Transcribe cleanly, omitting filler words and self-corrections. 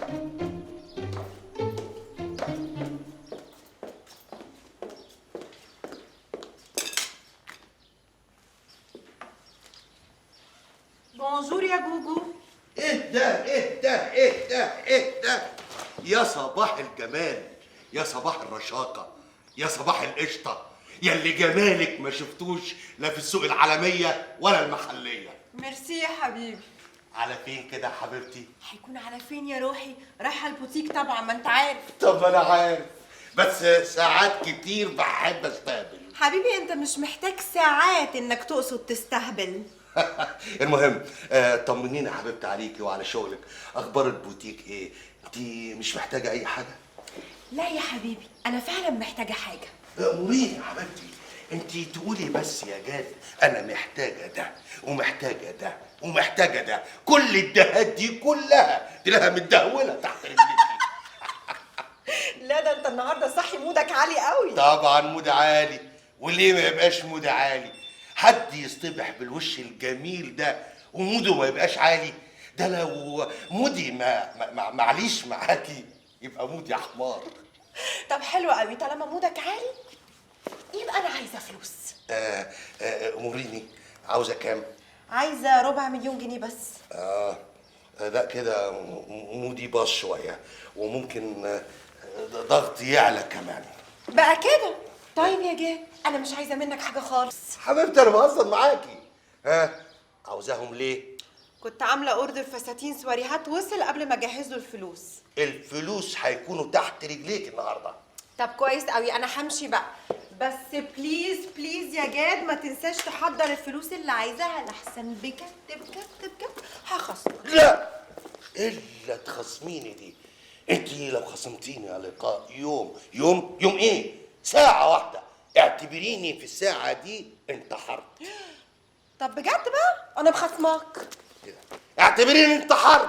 bonjour يا جوجو. ايه ده ايه ده ايه ده ايه ده؟ يا صباح الجمال، يا صباح الرشاقة، يا صباح القشطة، يا اللي جمالك ما شفتوش لا في السوق العالمية ولا المحلية. ميرسي يا حبيبي. على فين كده يا حبيبتي؟ هيكون على فين يا روحي؟ رايحة البوتيك طبعا، ما انت عارف. طب انا عارف، بس ساعات كتير بحب استقبل. حبيبي انت مش محتاج ساعات انك تقصد تستهبل. المهم طمنيني يا حبيبتي عليكي وعلى شغلك، اخبار البوتيك ايه؟ انت مش محتاجة اي حاجة؟ لا يا حبيبي، انا فعلا محتاجه حاجة. اموريني يا حبيبتي، انت تقولي بس يا جاد انا محتاجه ده ومحتاجة ده ومحتاجة ده، كل الدهات دي كلها تلاقيها متدهوله تحت رجليكي. لا ده انت النهارده صاحي mood ك عالي قوي. طبعا mood عالي، وليه ما يبقاش mood عالي؟ حد يصطبح بالوش الجميل ده و mood ه ما يبقاش عالي؟ ده لو mood ي ما معليش معاكي يبقى mood ي حمار. طب حلو قوي، طالما mood ك عالي يبقى انا عايزه فلوس. اموريني، عاوزه كام؟ عايزه 250,000 جنيه بس. لا كده mood ي باظ شوية، وممكن ضغطي يعلى كمان. بقى كده؟ طيب يا جاد، انا مش عايزه منك حاجة خالص. حبيبتي انا بهزر معاكي. ها عاوزاهم ليه؟ كنت عامله order فساتين سواريهات وصل قبل ما اجهز له الفلوس. الفلوس هيكونوا تحت رجليك النهارده. طب كويس قوي، انا همشي بقى، بس please please يا جاد ما تنساش تحضر الفلوس اللي عايزاها، لحسن بجد بجد بجد هخصمك. لا الا تخصميني دي، انت لو خصمتيني يا لقاء يوم يوم يوم ايه؟ ساعة واحدة، اعتبريني في الساعة دي انتحرت. طب بجد بقى انا بخصمك. اعتبريني انتحرت.